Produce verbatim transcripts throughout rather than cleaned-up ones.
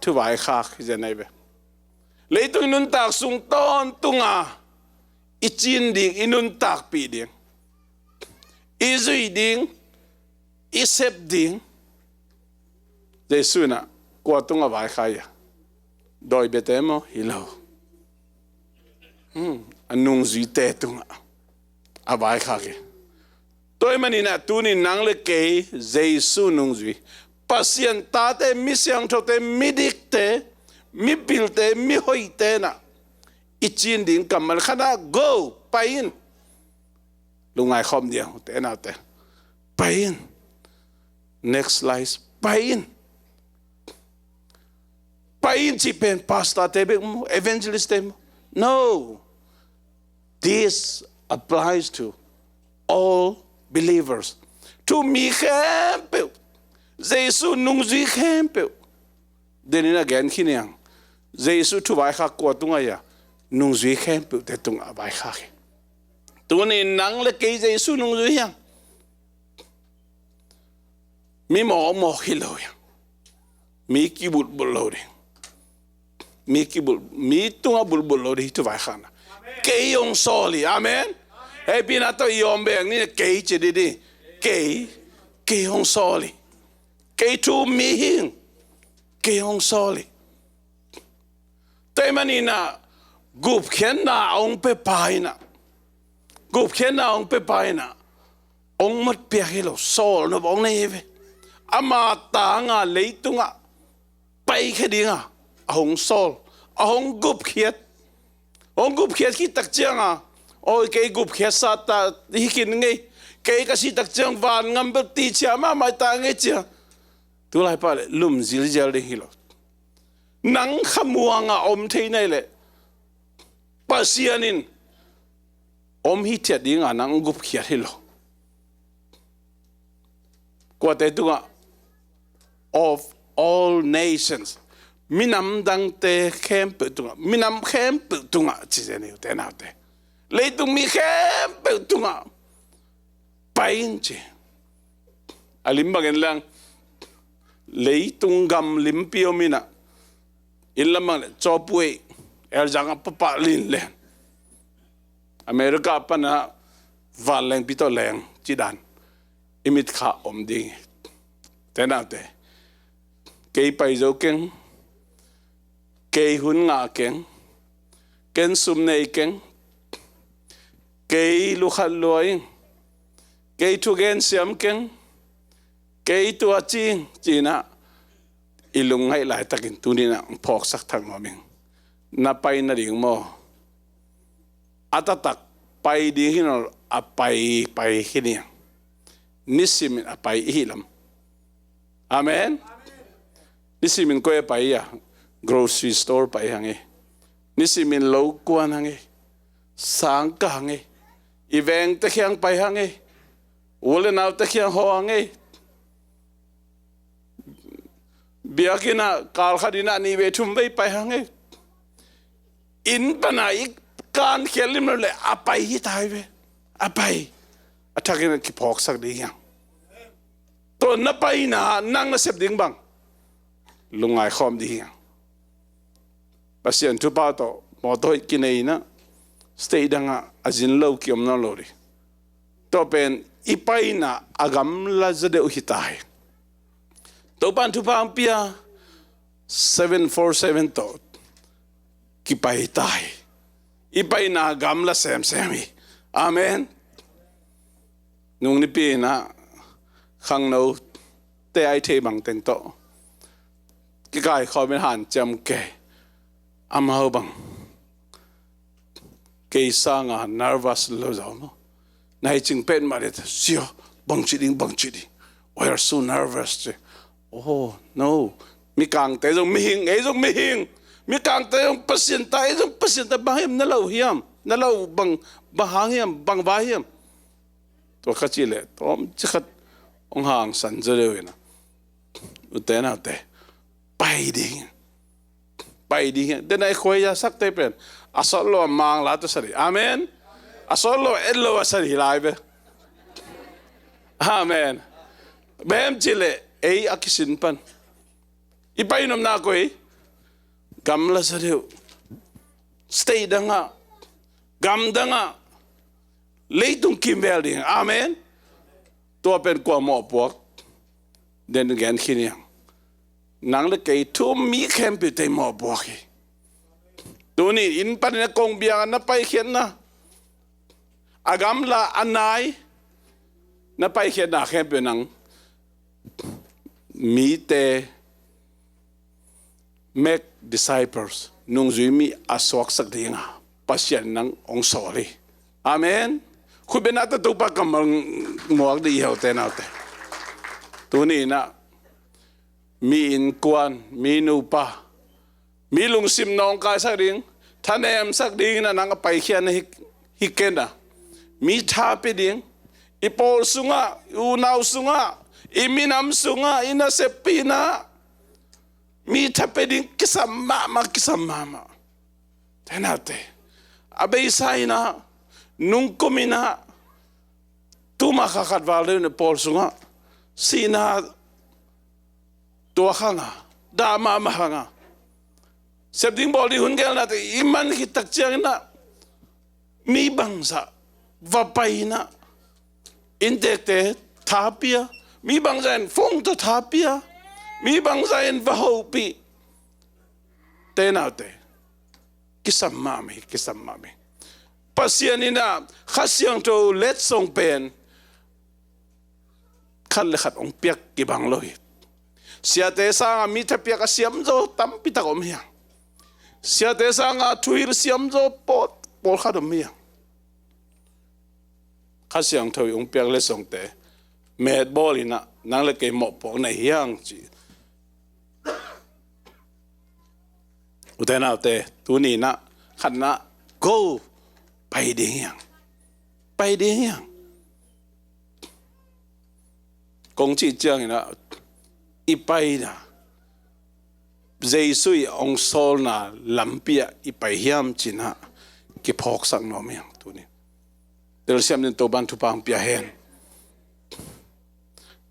thuvaikhak hi zen ahi ve. Leitung i nuntak sung tawntunga i cin ding, i nuntakpih ding, i zuih ding, i sep ding, Jesu in ah kua tungah vaikhak hia? Dawi biate maw? Hi lo. Hmm, a nungzuite tungah a vaikhak hi. Tua ahih manin ah tuni nang le kei Jesu nungzui, Pasian tate, mi siangthote, midikte, mipilte, mihoihte in ah i cin ding kammal khat ah, go, pai in. Lungngai khawm ding, ute naute. Pai in. Next slide. Pai in. Pai in cih pen pastor te bek maw, evangelist te maw? No. This applies to all believers. Thu mi khempeuh, Jesu nungzui khempeuh. Denin a gen khin hi hang. Jesu thuvaikhak kua tungah hia? Nungzui khempeuhte tungah vaikhak hi. Tuni nang le kei Jesu nungzui hi hang. Mi mawkmawk hi lo hi hang. Mi kibulhbulh lo ding. Mi kibulh, mi tungah bulhbulh lo ding hi thuvaikhakna. Kei hong sawl hi. Amen. Hei, pina tawh i awm bek ni, kei ci dih dih. Kei, kei hong sawl hi. Kei thu mi hi ing. Kei hong sawl hi. Tua ahih manin ah gupkhiatna a hong pia pa in ah, gupkhiatna a hong pia pa in ah hong mawk piak hi lo, sawl nop hong nei hi ve. Ama tangah leitungah paikhia dingah a hong sawl, a hong gupkhiat. Hong gupkhiat khit tak ciangah, oi, kei gupkhiatsa ta hi khin ngei, kei ka sih tak ciang vangam bel ticia mahmah ta ngei ci a, tulai pah leh lum zilzial ding hi lo. Nang khamuangah om thei na hih leh Pasian in om hithiat dingah nang gupkhiat hi lo. Kuate tungah? Of all nations. Minam dangte khempeuh tungah, minam khempeuh tungah ci zen hi, ute naute. Leitung mi khempeuh tungah pai in ci. A lim bangin leng, leitung gam limpi om in ah, inn lam bang leh cawpuei, elzang a papah lin leng, America pan ah vanlengpi tawh leng ci dan i mitkha om ding hi. Ute naute, kei pai zo keng, kei hun ngah keng, ken sum nei keng, kei lukhat lua ing, kei thugen siam keng, kei tua ci ing, ci-in ah i lungngaih laitakin tuni-in ah phawksak thak nuam ing. Na pai nading maw? A taktak pai ding hi nawn lo, a pai, pai hi ni. Nisimin a pai i hi lam. Amen. Nisimin koi a pai a? Grocery store pai hang e. Nisimin lo kuan hang e. Sangkah hang e. I vengte kiang pai hang e. U le naute kiang haw hang e. Biakinn ah kal khat in ah nih vei thum vei pai hang e. Inn pan a i kan khial lim lo leh a pai hi ta hi ve. A pai. A thakin a kiphawksak ding hi hang. Tua na paina nang na sep ding bang? Lungngai khawm ding hi hang. Pasian thupha tawh mawtaw hoih kinei in ah, state dangah a zin lo kiom nawn lo ding. Tua pen i paina a gamla zaw deuh hi ta hi. Topa'n thupha hong pia, seven four seven tawh kipai ta hi. I paina gamla semsem hi. Amen. Nung nipi in ah khangnote a i theih bang teng tawh kikaikhawm in hanciam kei. Amau bang kei sanga nervous lo zaw maw? Na hi cing petmah leh, sia, bangci ding, bangci ding. Why are so nervous? Ci. Oh no. Mikangte zong mihing, ei zong mihing. Mikangte zong Pasian ta, ei zong Pasian ta. Bang hiam na lo hiam? Na lo bang, bang hang hiam? Bang vai hiam? Tua ka cih leh tawmcik khat hong hangsan zaw deuh in ah, ute naute, pai ding hi. Pai ding hi. Den a i khuaiza sakte pen a sawt lo a mangla tawh sa ding. Amen. A sawt lo a et lo a sa ding hi lai ve. Amen. Bang hiam cih leh ei a kisin pan i pai nopna koi, Gamla sa deuh, state dangah, gam dangah, leitung kimvel ding. Amen. Tua pen kua mawhpuak? Den gen khin hiang. Nang le kei thu um mi khempeuh tei mawhpuak hi. Tuni in panin a kong biang a na paikhiatna, a gamla a nai, na paikhiatna khempeuh nang mite make disciples, nungzui mi a suaksak dinga Pasian nang hong sawl hi. Amen. Khutbetna tawh Topa kammal muak dih i hau te naute. Tuni inah mi innkuan, mi nupa, mi lungsim nawngkaisak ding, thanemsak dingin a nang a paikhiatna hi, hi kena. Mi tha pia ding, i pawl sungah, i unau sungah, i minam sungah, i naseppihna mi tha pia ding kisam mahmah, kisam mahmah. Te naute, a beisa inah, nungkum inah, tuma kha khat val deuh inah pawl sungah sihna tua khanga, dah mahmah khanga, sep ding bawl ding hun gelnate i man khit tak cianginah mi bangzah va pai inah inntekte tha pia, mi bangzah in phone tawh tha pia, mi bangzah in va hopih. Te naute, kisam mahmah hi, kisam mahmah hi. Pasian inah Kha Siangtho letsong pen khat le khat hong piak kibang lo hi. Siate sanga mi thapiak a siamzaw tampitak om hiang. Siate sanga thuhilh siamzaw pawl, pawlkhat om hiang. Kha Siangtho i hong piak letsongte metbawl inah nang le kei mawhpuak na hiang ci. Ute naute, tuni inah khatna, go, pai ding hiang. Pai ding hiang. Kong cih cianginah i paina, Jesu i hong sawlna lampi ah i pai hiam cinah kiphawksak nuam hiang tuni. Telsiam din Topan thupha hong pia hen.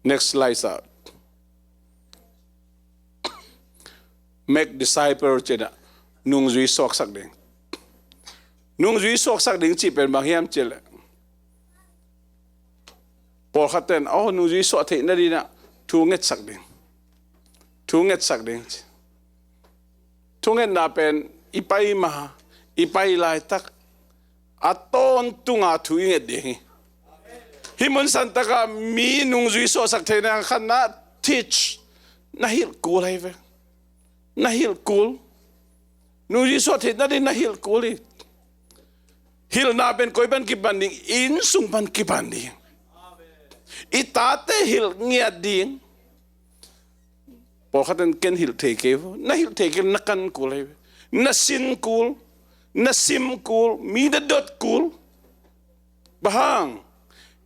Next slide ah. Make disciple cinah nungzui suaksak ding. Nungzui suaksak ding cih pen bang hiam cihleh, pawlkhat ten, oh, nungzui suah theih nadinah thu ngetsak ding. Thu ngetsak ding ci. Thungetna pen i pai ma, i pai laitak a tawntunga thu i nget ding hi. Hih mun santakah mi nungzui suahsak theihna khatna, teach, na hilh kul ahi ve. Na hilh kul. Nungzui suah theih nading na hilh kul hi. Hilhna pen koi pan kipan ding? Inn sung pan kipan ding. I tate hilh ngiat ding. Pawlkhat in ken hilh thei kei vo. Na hilh thei kei, na kan kul ahi ve. Na sin kul, na sim kul, mi na dot kul. Bang hang?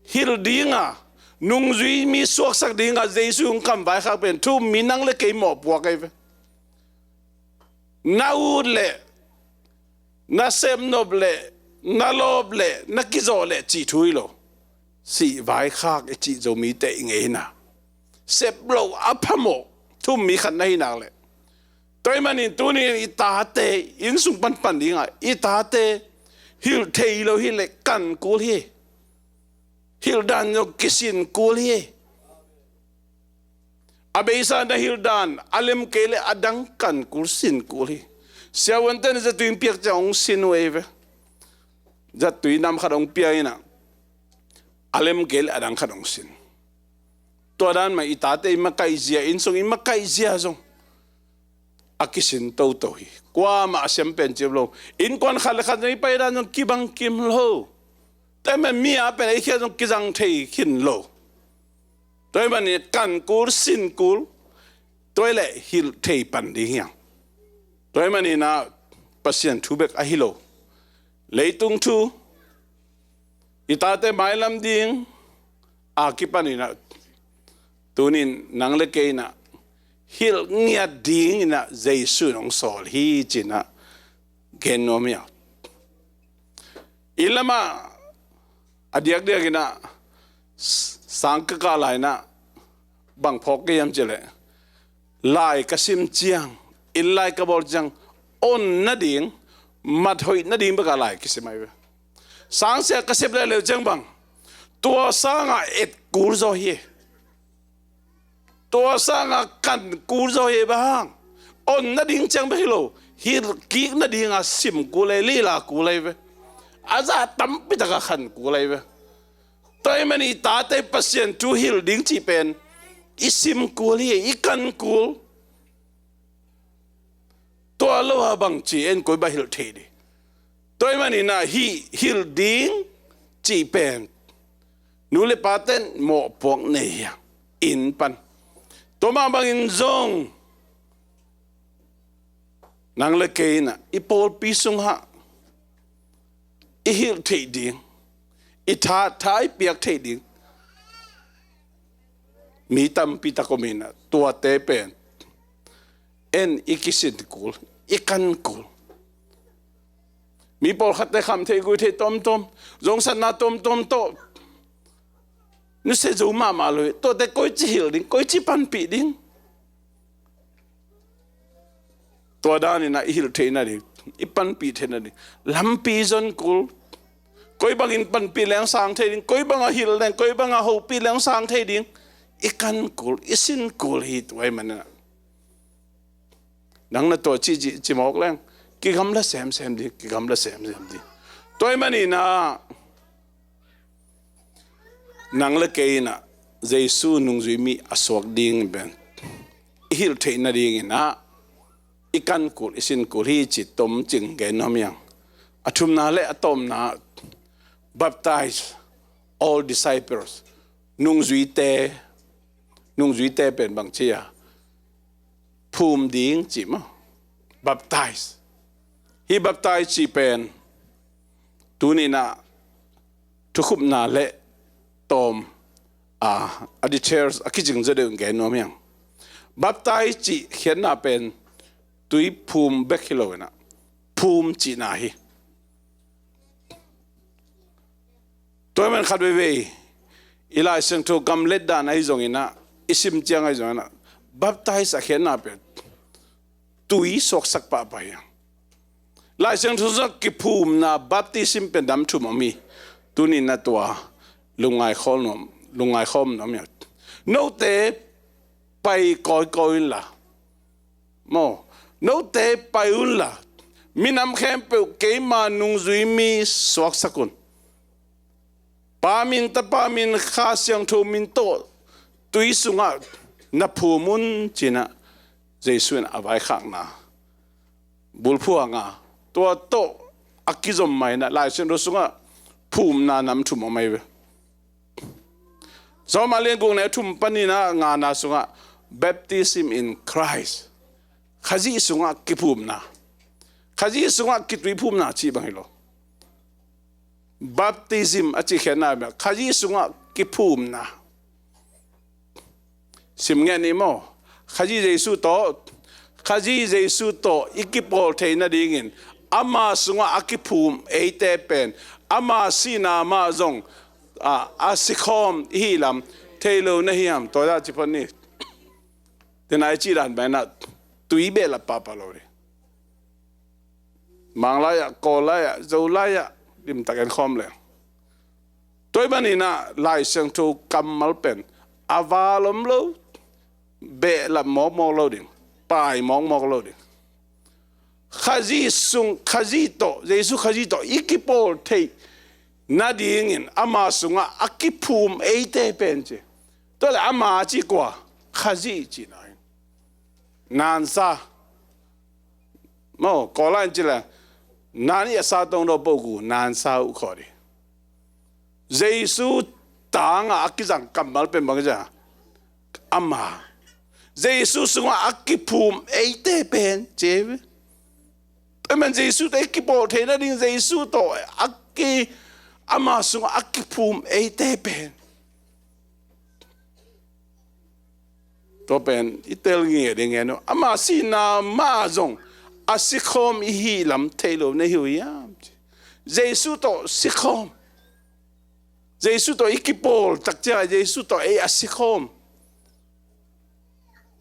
Hilh dinga, nungzui mi suaksak dinga Jesu hong kam vaikhak pen thu um mi nang le kei mawhpuak ahi ve. Na ut leh, na sepnop leh, na lawp leh, na kizawh leh cih thu hi lo. Sih vaikhak i cih Zomite i ngeina. Sep loh a phamawh thu um mi khat na hi nak leh. Tua ahih manin tuni in i tate, inn sung panpan dinga, i tate hilh thei lo hileh kan kul hi. Hilh dan zong kisin kul hi. A beisa na hilh dan a lem kei leh a dang kan kul, sin kul hi. Siavuante na zatui in piak ciang hong sin uh ei ve. Zatui nam khat hong pia inah a lem kei leh a dang khat hong sin. Tua dan mah i tate i makaihzia, inn sung i makaihzia zong a kisin toto hi. Kuamah a siam pen ciam lo. Innkuan khat le khat zong i paidan zong kibang kim lo. Tua ahih man mi a pen ei khia zong kizang thei khin lo. Tua ahih manin kan kul, sin kul. Tua hileh hilh thei pan ding hiang. Tua ahih maninah Pasian thu bek ahi lo, leitung thu, i tate mailam ding a kipaninah tunin nang le kei inah hilh ngiat dinginah Jesu in hong sawl hi cinah gen nuam hi a. Inn lamah a diakdiakinah sangkah kah lai-inah bang phawk ka hiam cihleh, lai ka sim ciang, inn lai ka bawl ciang, on nading, mat hoih nading bek a lai kisim ahi ve. Sangsia ka sep leuleu ciang bang, tua sangah et kul zaw hi. Tua sangah kan kul zaw hi, bang hang, on nading ciang bek hi lo, hilh kik nading a sim kul ahi, lila kul ahi ve. A zah tampi tak a khan kul ahi ve. Tua ahih manin i tate Pasian thu hilh ding cih pen i sim kul hi, i kan kul. Tua lo a bang ci en, koi bang hilh thei ding? Tua ahih manin ah hih hilh ding cih pen nu le pate'n mawhpuak nei hi a, inn pan. Tua mah bangin zong nang le kei in ah i pawlpi sungah i hilh theih ding, i tha, tha i piak theih ding mi tampi tak om in ah, tuate pen en i kisin kul, i kan kul. Mi pawlkhatte khamtheih guihtheih tuamtuam, zongsatna tuamtuam tawh nusia zo mahmah lo hi. Tuate koici hilh ding, koici panpih ding? Tua dan in ah i hilh theih nading, i panpih theih nading lampi zon kul. Koi bangin panpih leng sang thei ding, koi bang a hilh leng, koi bang a hopih leng sang thei ding, i kan kul, i sin kul hi. Tua ahih manin ah nang na tua ci, ci, ci mawk leng, kigamla semsem ding, kigamla semsem ding. Tua ahih manin ah nang le kei in ah Jesu nungzui mi a suak ding pen i hilh theih nadingin ah i kan kul, i sin kul hi cih tomcing gen nuam hi ing. A thumna le a tawpna, baptize all disciples. Nungzuite, nungzuite pen bang ci a, phum ding cih maw? Baptize. Hih baptize cih pen tuni in ah thukhupna le tawm a, a details a kicing zaw deuh in gen nuam hi ing. Baptize cih khiatna pen tui phum bek hi lo in ah, phum cihna hi. Tua ahih manin khat veivei i Lai Siangtho kam letdan ahi zongin ah, i sim ciang ahi zongin ah, baptize a khiatna pen tui suaksak pahpah hi a. Lai Siangtho sungah kiphumna, baptism pen nam thum om hi. Tuni in ah tua lungngai khawm nuam, lungngai khawm nuam hi a. Note pai kawikawi unla, maw, note pai unla, minam khempeuh keima nungzui mi suaksak un. Pa min, Tapa min, Kha Siangtho min tawh tui sungah na phum un, ci-in ah Jesu in a vaikhakna bulphuh hang a, tua tawh a kizom mah in ah Lai Siangtho sungah phumna nam thum om ahi ve. Rom a lian gukna thum panin ah ngana sungah, baptism in Christ, Khazih sungah kiphumna, Khazih sungah kituiphumna cih bang hi lo. Baptism a cih khiatna bang, Khazih sungah kiphumna. Sim ngen ni maw? Khazih Jesu tawh, Khazih Jesu tawh i kipawl theih nadingin ama sungah a kiphum eite pen ama sihna mah zong a, a sikhawm i hih lam thei lo na hiam? Tua dah ci phot ni. Tena i cih dan bang in ah tui behlap pahpah lo ding. Mang lai-ah, Kawl lai-ah, Zo lai-ah limtak en khawm leng. Tua ahih manin ah Lai Siangtho kammal pen a val om lo, behlap mawkmawk lo ding, pai mawkmawk lo ding. Khazih sung, Khazih tawh, Jesu Khazih tawh i kipawl theih nadingin ama sungah a kiphum eite pen ci. Tua leh ama ci kua? Khazih cihna hi. Nansa. Maw, Kawl lai-in ci leh, nan i a sa tong daw peuh gu nansa uh khawh ding. Jesu tangah a kizang kammal pen bang ci a? Ama. Jesu sungah a kiphum eite pen ci hi ve. Amen. Jesu tawh i kipawl theih nading, Jesu tawh a ki, ama sungah a kiphum eite pen. Tua pen i tel ngei ding ngen uh. Ama sihna mah zong a sikhawm i hih lam thei lo na hi uh hiam? Jesu tawh sikhawm. Jesu tawh i kipawl tak ciangah Jesu tawh ei a sikhawm.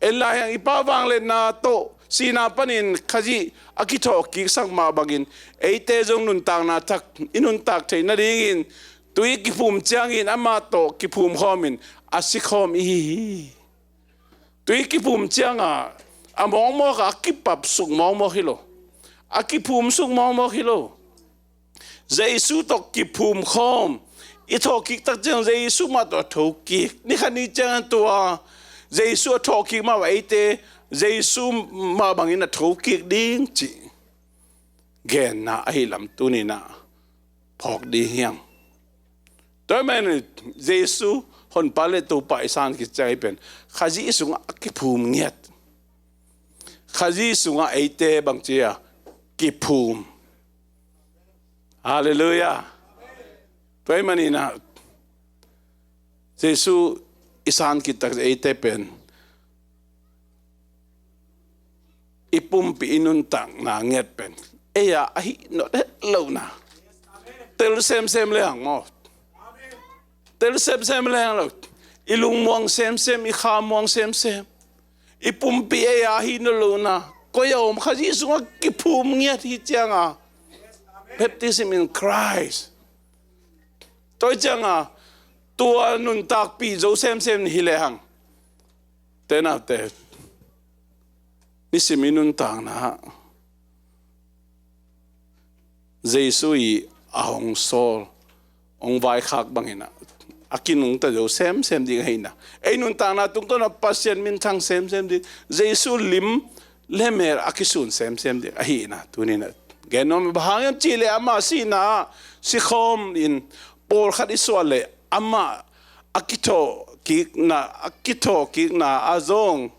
En lai hang i Pa vangliatna tawh Sihna panin Khazih a kithawhkiksak mah bangin eite zong nuntakna thak i nuntak theih nadingin tui kiphum ciangin amah tawh kiphum khawmin a si khawm i hi hi. Tui kiphum cianga a mawkmawk a kipapsuk mawkmawk hi lo, a kiphumsuk mawkmawk hi lo. Jesu tawh kiphum khawm i thawhkik tak ciang Jesu mah tawh a thokik. Ni khat ni ciang tua Jesu a thawhkik mah eite Jesu mah bangin a thokik ding cih genna ahi lam tuninah phawk ding hiang. Tua ahih manin Jesu honpa le Topa i san khit ciang i pen Khazih sungah a kiphum ngiat. Khazih sungah eite bangci a kiphum. Halleluiah. Tua ahih maninah Jesu i san khit tak eite pen i pumpi i nuntakna ngiat pen ei a ahi nolh het lohna. Tel semsem lehang maw? Tel semsem lehang lo. I lungmuang semsem, i khamuang semsem, i pumpi ei a ahi nolh lohna. Koi a om Khazih sungah kiphum ngiat hi cianga baptism in Christ. Tua cianga tua nuntakpih zo semsem hi lehang, te naute, nisim i nuntakna Jesu i a hong sawl, hong vaikhak banginah a kinungta zo semsem ding ahina. Ei nuntakna tungtawnah Pasian minthang semsem ding, Jesu lim le mel a kisun semsem ding ahina. Tuninah gen nuam bang hang hiam cihleh ama sihna ah sikhawm in pawlkhat i suah leh amah a kithawhkikna, a kithawhkikna a zong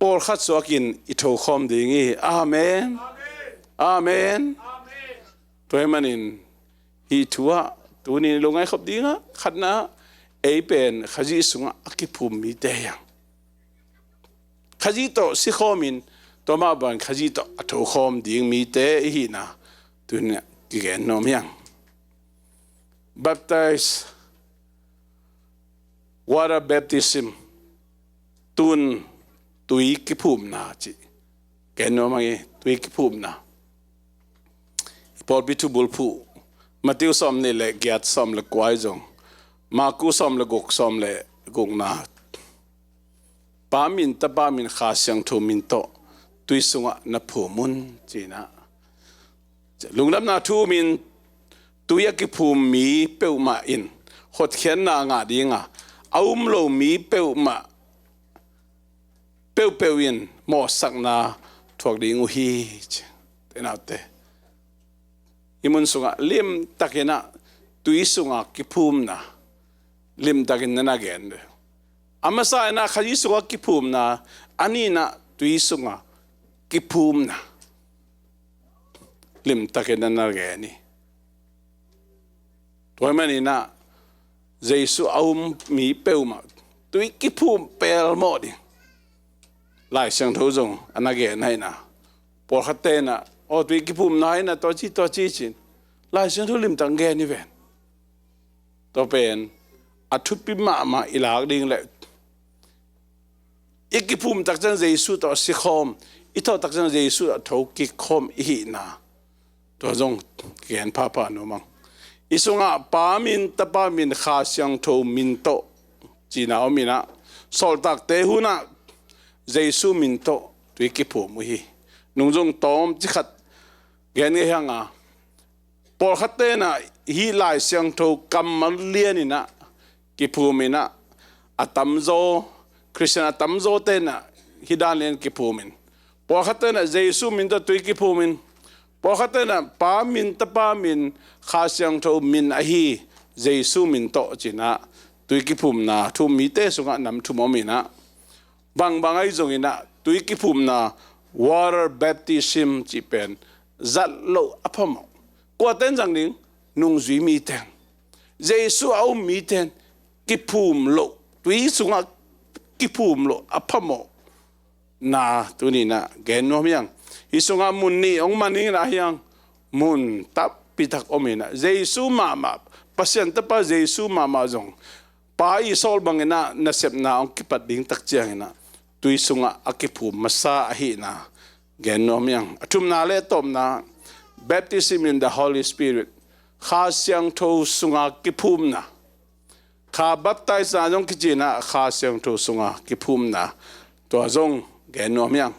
pawlkhat suakin i thokhawm ding hi. Amen. Amen. Tua ahih manin hih thu ah tunin lungngai khop dingah khatna ei pen Khazih sungah a kiphum mite hiang. Khazih tawh sikhawmin tua mah bang Khazih tawh a thokhawm ding mite i hihna tunin kigen nuam hiang. Baptize, water baptism, tun tui kiphumna cih gen nuam hang hi. Tui kiphumna i pawlpi thubulphuh Matthew sawm nih le giat, sawm le kua i zong, Marku sawm le guk, sawm le gukna, Pa min, Tapa min, Kha Siangtho min tawh tui sungah na phum un cinah. Lungdamna thu min tui a kiphum mi peuhmah in hotkhiatna ngah dinga, a um lo mi peuhmah peuhpeuh in mawhsakna thuak ding uh hi ci. Te naute, hih mun sungah limtakinah tui sungah kiphumna limtakin na na gen ve. A masa inah Khazih sungah kiphumna, a nihna tui sungah kiphumna limtakin na na gen hi. Tua ahih maninah Jesu a um mi peuhmah tui kiphum pelmawh ding Lai Siangtho zong a na gen ahina. Pawlkhat tenah aw tui kiphumna ahina tua ci tua ci cin Lai Siangtho limtak gen hi ven. Tua pen a thupi mahmah i lak ding le i kiphum tak ciang Jesu tawh a sikhawm, i thawh tak ciang Jesu a thokik khawm i hihna, tua zong kigen phapha nuam ang. I sungah Pa min, Tapa min, Kha Siangtho min tawh cina om inah, sawltakte hunah Jesu min tawh tui kiphum uh hi. Nungzung tawm cikhat gen ngei hanga, pawlkhat tenah hih Lai Siangtho kammal lianinah kiphum inah, a tamzaw Khristian a tamzaw tenah hih dan lian kiphumin, pawlkhat tenah Jesu min tawh tui kiphumin, pawlkhat tenah Pa min, Tapa min, Kha Siangtho min ahi Jesu min tawh cinah tui kiphumna thu mite sungah nam thum om inah, bangbang ahi zonginah tui kiphumna water baptism cih pen zat loh a phamawh. Kuaten zang ding? Nungzui miten, Jesu a um miten kiphum loh, tui sungah kiphum loh a phamawh na tuninah gen nuam hiang. Hih sungah mun nih hong man inah hiang, mun tampitak om inah Jesu mahmah, Pasian Tapa Jesu mahmah zong Pa i sawl banginah nasepna hong kipat ding tak cianginah tui sungah a kiphum masa ahihna gen nuam hiang. A thumna le a tawpna, baptism in the Holy Spirit, Kha Siangtho sunga kiphumna. Kha baptisena zong kici-in ah Kha Siangtho sunga kiphumna, tua zong gen nuam hiang.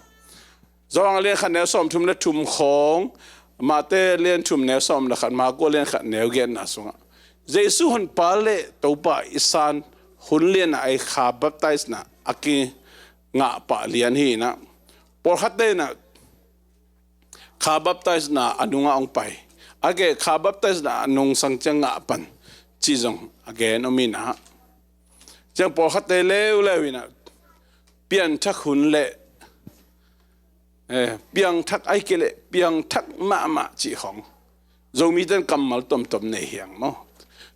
Johan lian khat neu sawmthum le thum khawng, Mate lian thum neu sawm le khat, Marko lian khat neu giatna sungah Jesu honpa le Topa i san hun lianah ei kha baptisena a kingah pah lian hi-in ah, pawlkhatte in ah kha baptisena a nungah hong pai, a geh kha baptisena a nungsang ciang ngah pan cih zong a gen om in ah, ciang pawlkhatte leuleu in ah pianthak hun le, eh, piangthak ahih kei leh piangthak mahmah cih khawng Zomite in kammal tomtom nei hiang maw.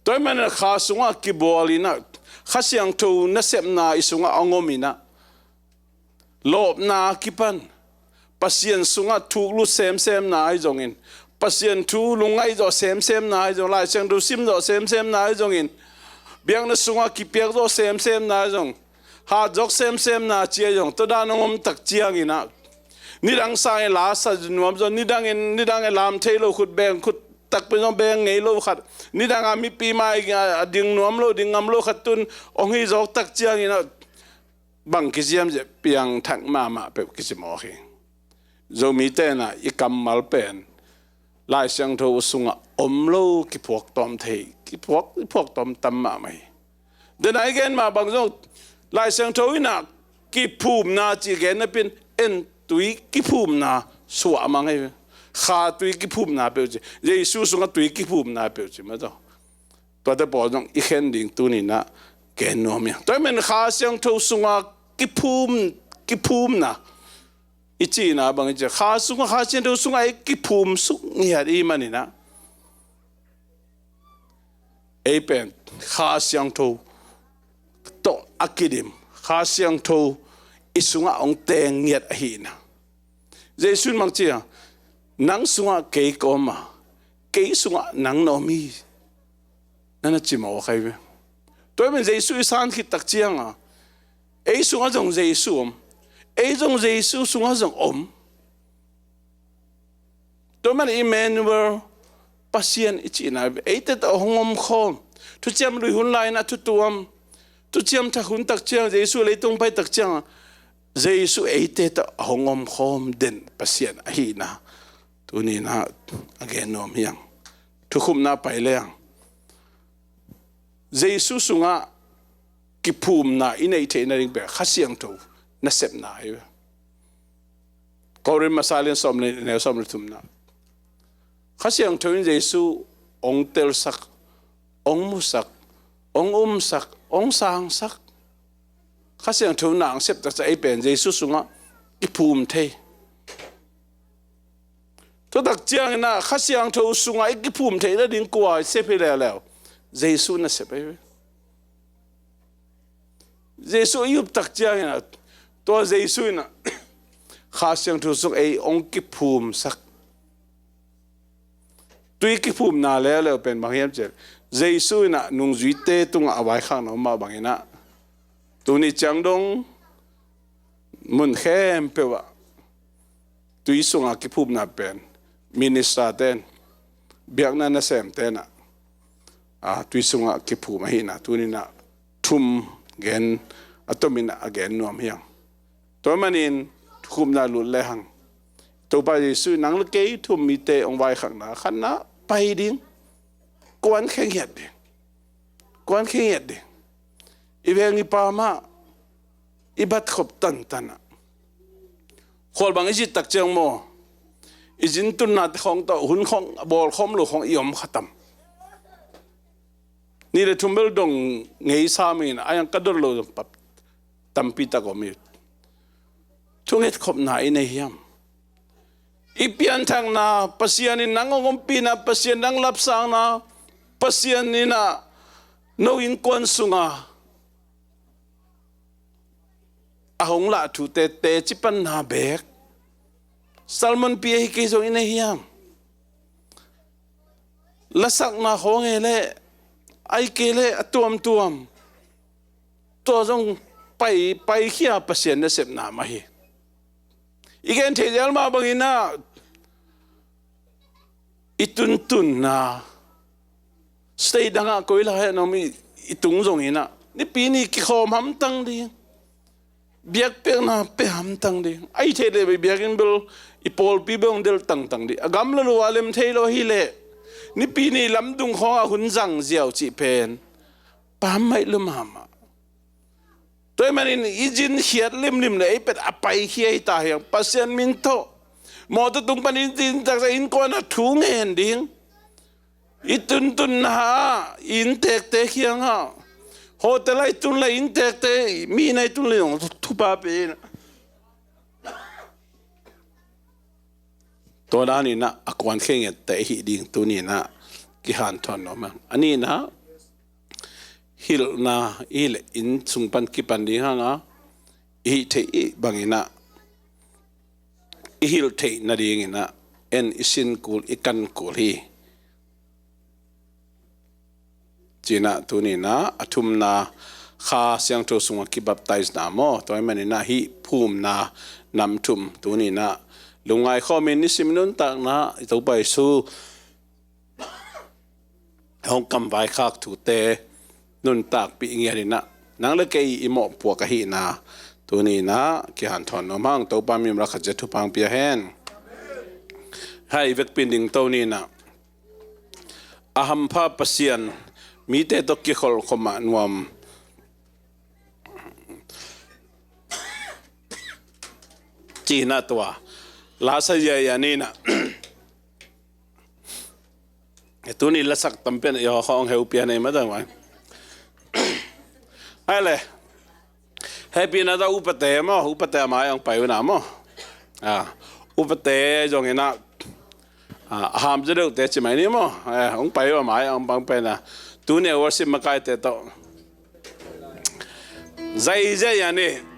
Tua ahih manin ah kha sungah kibawl in ah, Kha Siangtho nasepna i sungah hong om in ah, lawpna kipan, Pasian sungah thuklut semsemna ahi zongin, Pasian thu lungngaih zawh semsemna ahi zong, Lai Siangtho sim zawh semsemna ahi zongin, biakna sungah kipiak zawh semsemna ahi zong, hat zawk semsemna ci ahi zong, tua dan hong om tak ciangin ah, nidang sangin la sa nuam zaw, nidangin, nidangin lam thei lo khut beng, khut takpi zong beng ngei lo khat, nidanga mipi mai a ding nuam lo, ding ngam lo khat tun hong hi zawk tak ciangin ah, bang kici hiam cih leh piangthak mahmah peuh kici mawk hi. Zomite in ah i kammal pen Lai Siangtho sungah om lo, kiphuak tawm thei, kiphuak, kiphuak tawm tam mahmah hi. Dena i gen mah bang zong, Lai Siangtho in ah kiphumna cih gen napi-in, en tui kiphumna suah mang hi. Kha tui kiphumna peuh ci, Jesu sungah tui kiphumna peuh ci mah tawh. Tuate pawl zong i khen ding tuni-in ah gen nuam hiang. Tua ahih manin Kha Siangtho sunga kiphum, kiphumna i cihna bang i cih, Kha sungah, Kha Siangtho sungah ei kiphum suk ngiat i hih manin ah, ei pen Kha Siangtho tawh a kidim, Kha Siangtho i sungah hong teng ngiat ahihna. Jesu in bang ci hiam, nang sungah kei ka om a, kei sungah nang na om hi, na na ci mawk hi ve. Tua ahih manin Jesu i san khit tak ciangin ah, ei sungah zong Jesu om, ei zong Jesu sungah zong om. Tua ahih manin Emmanuel, Pasian i cihna, eite tawh hong omkhawm. Thuciam Lui hun lai-in ah thu tuam, Thuciam Thak hun tak ciang, Jesu leitung pai tak ciangin ah, Jesu eite tawh hong omkhawm den Pasian ahihna tuni-in ah a gen nuam hiang. Thukhupna pai leng, Jesu sungah kiphumna i neih theihna ding pen Kha Siangtho nasepna hi ve. Korin masa lian sawm le, neu sawm le thumna. Kha Siangtho in Jesu hong telsak, hong musak, hong umsak, hong sangsak. Kha Siangtho in hong sep tak ciang ei pen Jesu sungah kiphum thei. Tua tak ciangin ah Kha Siangtho sungah i kiphum theih nading kua i sep hi leuleu? Jesu nasep hi. Jesu i up tak ciangin ah, tua Jesu in ah Kha Siangtho sung ei hong kiphumsak. Tui kiphumna leuleu pen bang hiam cih leh, Jesu in ah nungzuite tungah a vaikhakna om mah bangin ah, tuni ciang dong mun khempeuh ah tui sunga kiphumna pen minister ten, biakna nasemten ah, a, tui sunga kiphum ahihna tuni-in ah thum gen, a tomin ah a gen nuam hiang. Tua manin thukhupna lut lehang, Topa Jesu in nang le kei thu-um mite hong vaikhakna, khatna pai ding, kuan khe ngiat ding, kuan khe ngiat ding. I veng i pam ah, i bat khop tantan ah, khual bang i zit tak ciang maw, i zin tunna te khawng tawh hun khawng a bawl khawm lo khawng i om kha tam. Nih le thum bel dong ngei sam in, a yang ka dot lo zong pap tampi tak om hi. Thunget khopna i nei hiam? I pianthakna, Pasian in nang hong ompihna, Pasian nang lapsangna, Pasian in ah no innkuan sunga a hong lah thute teci panna beek, sermon pi ahi kei zong i nei hiam? Lasakna khawng e leh, ahih kei leh a tuamtuam, tua zong pai, paikhia Pasian nasepna mah hi. I gen thei zel mah bangin ah i tuntunna state dangah koi lai-ah na om i, i tung zongin ah Nipi ni kikhawm hamtang ding, biakpiakna pia hamtang ding. Ahi thei leh biakinn bel, i pawlpi bel hong delh tangtang ding. A gamla lua lem thei lo hi leh Nipi ni lamdung khawngah hun zang ziau cih pen pammaih lua mahmah. Tua ahih manin i zin khiat limlim leh ei pet a paikhia hi ta hiang, Pasian min tawh. Mawtaw tung panin zin taksa innkuan ah thu ngen ding. I tuntunna ah i inntekte kiangah, hotel ah i tun leh inntekte, mi inn ah i tun leh zong thupha pia in. Tua danin ah a kuankhia ngette i hih ding tuni-in ah kihanthawn nuam hang. A nihna, hilhna i hih leh inn sung pan kipan ding hang a, i hih theih bangin ah i hilh theih nadingin ah en i sin kul, i kan kul hi. Ci-in ah tuni-in ah a thumna, Kha Siangtho sungah kibaptise-na maw, tua ahih manin ah hih phumna nam thum tuni-in ah lungngai khawmin nisim nuntakna i Topa Jesu hong kamvaikhak thute nuntakpih ngiatin ah nang leh kei i mawhpuak ahihna tuni-in ah kihanthawn nuam hang. Topa mimla khat ciat thupha hong pia hen. Hai vekpi-in dingto ni-in ah, a hampha Pasian mite tawh kikholh khawm mah nuam ci-in ah tua la sa ziahziah ni-in ah. Tuni lasak tampi-in i hawkhawng heu pian ei mah dang vai. Hai leh, hehpihna tawh upate maw, upate a mai-ah hong pai un ah maw. Ah, upate zongin ah, ah, a ham zaw deuhte ci mai ni maw. Eh, hong pai uh a mai-ah hong pang pen ah. Tuni a worship makaite tawh zai zai a ni.